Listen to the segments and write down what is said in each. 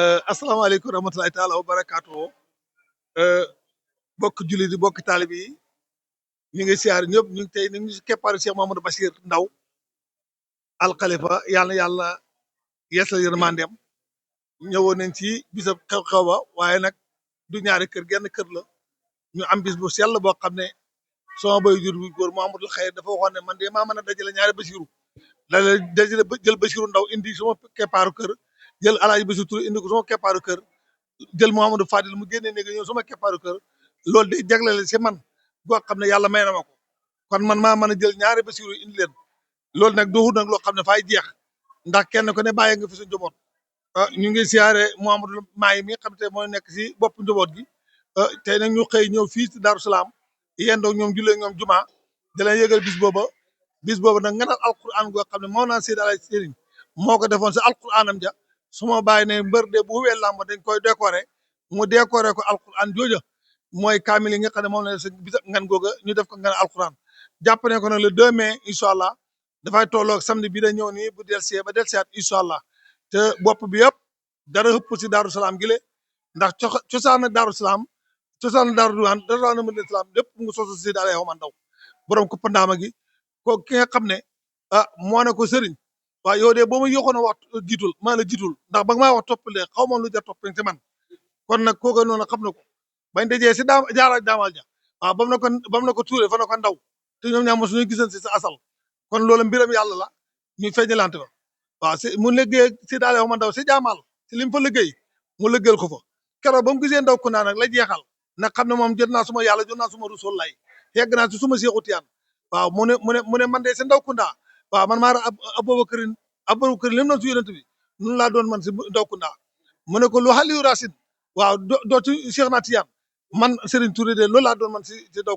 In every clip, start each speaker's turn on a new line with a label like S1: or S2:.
S1: asalaamaaleykum rahmatulahi taala wa barakaatu. Bokk jullit yi bokk taalib yi ñu ngi siyaar ñëpp ñu ngi tey ñu ngi si keppaaru Cheikh Mamadou Bachir Ndaw alxalifa yàlla na yàlla yeesal yërmandeem ñëwoon nañ ci bisab xew-xew ba waaye nag du ñaari kër genn kër la ñu am bis bu sell boo xam ne sama bay jur bi góor Mamadou Xayr dafa waxoon ne man de maa mën a dajale ñaari Bachiru dajale jël Bachiru Ndaw indi sama keppaaru kër jël Alaaji Bachiru Touré indi ko sama keppaaru kër jël Mouhamadou Fadil mu génnee néegi ñëw sama keppaaru kër loolu day jagleel si man boo xam ne yàlla may na ma ko kon man maa mën a jël ñaari Bachiru indi leen loolu nag dooxul nag loo xam ne fay jeex ndax kenn ku ne bàyyi nga fi sa njaboot ñu ngi siyaare Mouhamadou Maay mi nga xam te mooy nekk si bopp njaboot gi tey nag ñu xëy ñëw fii ci Darou Salaam yendoo ñoom jullee ñoom juma da leen yëgal bis booba nag nganal alquran goo xam ne moo naan Seydi Alaaji Sëriñ moo ko defoon sa alquranam ja su ma bàyyi ne mbër de bu wee làmb dañ koy décorer mu décorer ko alquran jooja mooy kaamil yi nga xam ne moom la sa bisa ngan googa ñu def ko ngan alquran jàpp ne ko nag le 2 mai incha allah dafay tolloog samedi bi da ñëw nii bu dellusee ba dellusiwaat incha allah te bopp bi yëpp dara hëpp si Darou Salaam gi le ndax cosaan ak Darou Salaam cosaan Darou Duwaan dara na mën Salaam lépp mu sosu si daal xaw ma ndaw borom ko pandaama gi ko ki nga xam ne moo ne ko sëriñ waaw yow de boo ma yokkoon a wax jiitul maa la jiitul ndax ba nga maa wax toppale xaw ma lu jar toppale ci man kon nag kooku noonu xam na ko bañ dajee si jaaraak daamal ja waaw bam na ko tuure fa na ko ndaw te ñoom ñaar mosuñu gisan si sa asal kon loolu mbiram yàlla la ñu feeñalante ko waaw si mu liggéey si daal xaw ma ndaw si jaamaal si li mu fa liggéey mu liggéeyal ko fa keroog ba mu gisee ndaw ku naa nag la jeexal nag xam ne moom jot naa suma yàlla jot naa suma rusul lay yegg naa si suma seexu tiyaan waaw mu ne man de si ndaw kunda waaw man maa Abubakar lim doon si yonent bi nun laa doon man si ndaw kunda mu ne ko lu Aliou Racine waaw doo ci Cheikh na Tiyaan man Serigne Touré de loolu laa doon man si ndaw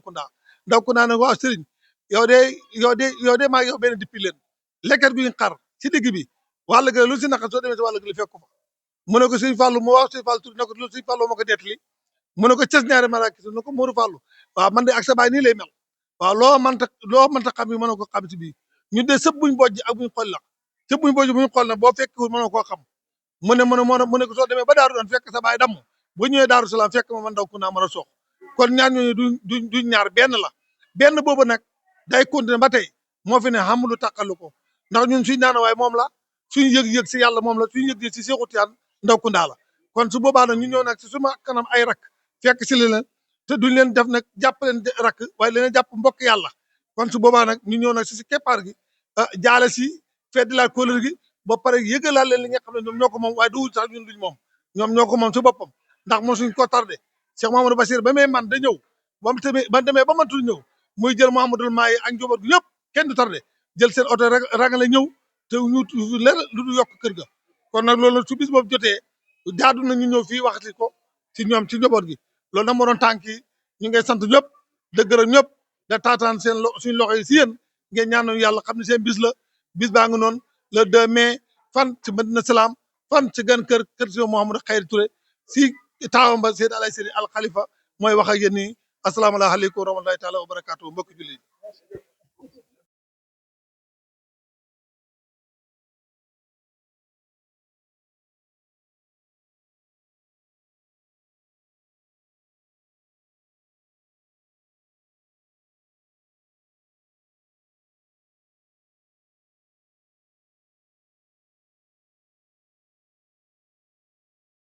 S1: kunda nag waaw Serigne yow de maa yow benn dippi leen lekkat guñ xar si digg bi wàll ga lu si naqar soo demee si wàll ga li fekk ko fa mu ne ko Serigne Fallou mu waaw Serigne Fallou Touré ne ko loolu Serigne Fallou ma ko nettali mu ne ko ces ñaari maraaki ne ko Modou Fallou waaw man de ak sa baay nii lay mel waaw loo mënta xam yi mën ko xam si bii ñu de sëb buñ bojj ak buñ xool la sëb buñ bojj buñ xool na boo fekkul mënoo koo xam mu ne ko soo demee ba daaru doon fekk sa baay damm bu ñëwee Daaru Salaam fekk ma man ndaw ku naa mën a sox kon ñaar ñooñu duñ ñaar benn la benn boobu nag day continuer ba tey moo fi ne xam lu tàqalu ko ndax ñun suñ naan waaye moom la suñ yëg-yëg si yàlla moom la suñ yëg-yëg si Seexu Tijaan ndaw ku ndaa la kon su boobaa nag ñu ñëw nag si suma kanam ay rak fekk si leen te duñ leen def nag jàpp leen rakk waaye leen jàpp mbokk yàlla kon su boobaa nag ñu ñëw nag si keppaar gi jaale si feddi la kóolër gi ba pare yëgalaal leen li nga xam ne ñoom ñoo ko moom waaye du sax ñun duñ moom ñoom ñoo ko moom si boppam ndax moom suñ ko tardé Cheikh Mamadou Bachir ba may man da ñëw ba demee ba mantul ñëw muy jël Mouhamadoul Mahi ak njaboot gi yëpp kenn du tardé jël seen oto rangale ñëw te ñu leer lu du yokk kër ga kon nag loolu su bis boobu jotee jaadu na ñu ñëw fii waxati ko ci ñoom ci njaboot gi loolu nag moo doon tànk yi ñu ngay sant ñëpp de gërëm ñëpp da taataan seen suñ loxo yi si yéen ngeen ñaanal yàlla xam ne seen bis la bis baa ngi noonu le 2 mai fan ci Madina Salaam fan ci gan kër si Mouhamadou Xayri Touré si taawam ba Seydi Alaaji Sëriñ Al Khalifa mooy wax ak yéen nii asalaamaaleykum wa rahmatulahi taala wa barakaatu mbokk julli